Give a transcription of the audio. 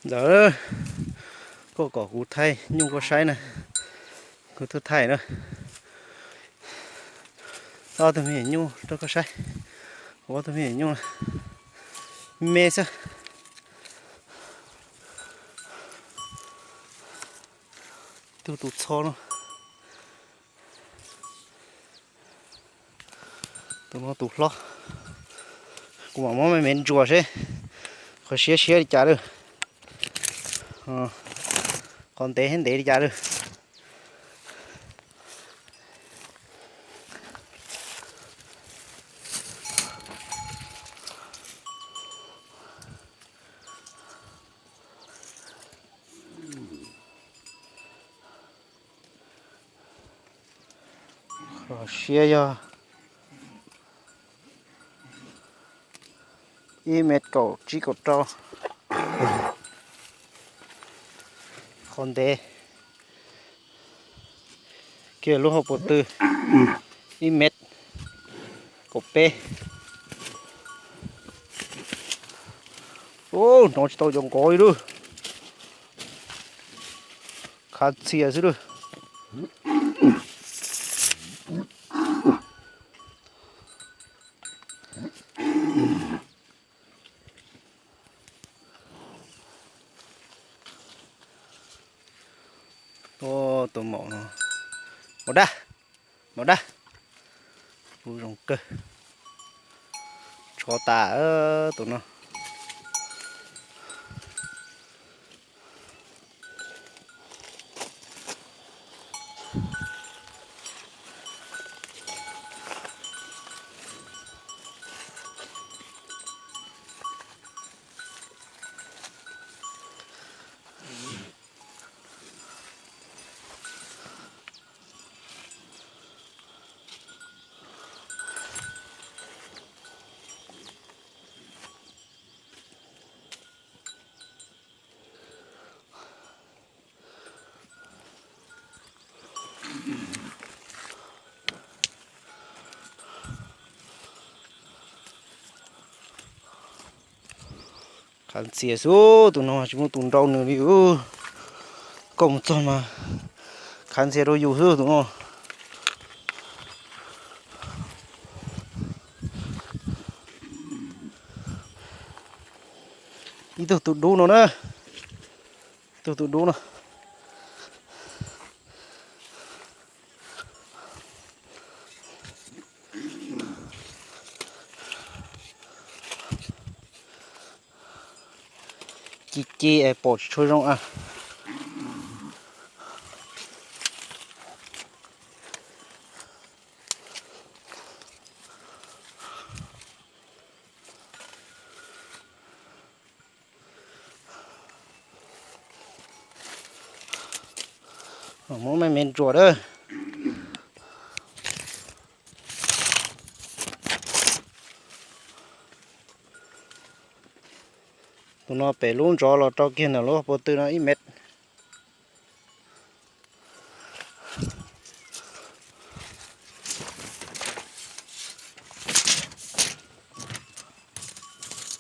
Ntawd, koj kom kuv thaij nyuj koj saib na, kuv twb thaij na. Ob tug me nyuam nyuj rau koj saib, kuv ob tug me nyuam nyuj na, me xwb. Tug tus txho no, tus no tus hlob. Kuv mam muab me me ntsuas seb qhov siab siab li cas lawm, qhov ntev ntev li cas lawm. Qhov siab yog ib mev kaum tsib kaum rau. Qhov ntev kiag lub hauv paus tw ib mev kaum peb. Hnov tsis tau cov nqov li lawm, khav ntxhias xwb lawm. Tus maum no, maum dab, maum dab, kuv zoo kawg, tshov tas tus no. Khav ntxhias xwb, tus no tsis muaj tus nrau nws li. Koj mus txog mas khav ntxhias rau yus xwb tus no. Ib tug tus dub no na, ib tug tus dub no. Ci ci es pom tsis tshua zoo a. Muab me me ntsuas a. Tus no pem lub ntsos los rau kiag ntawm lub hauv paus tw no ib mev.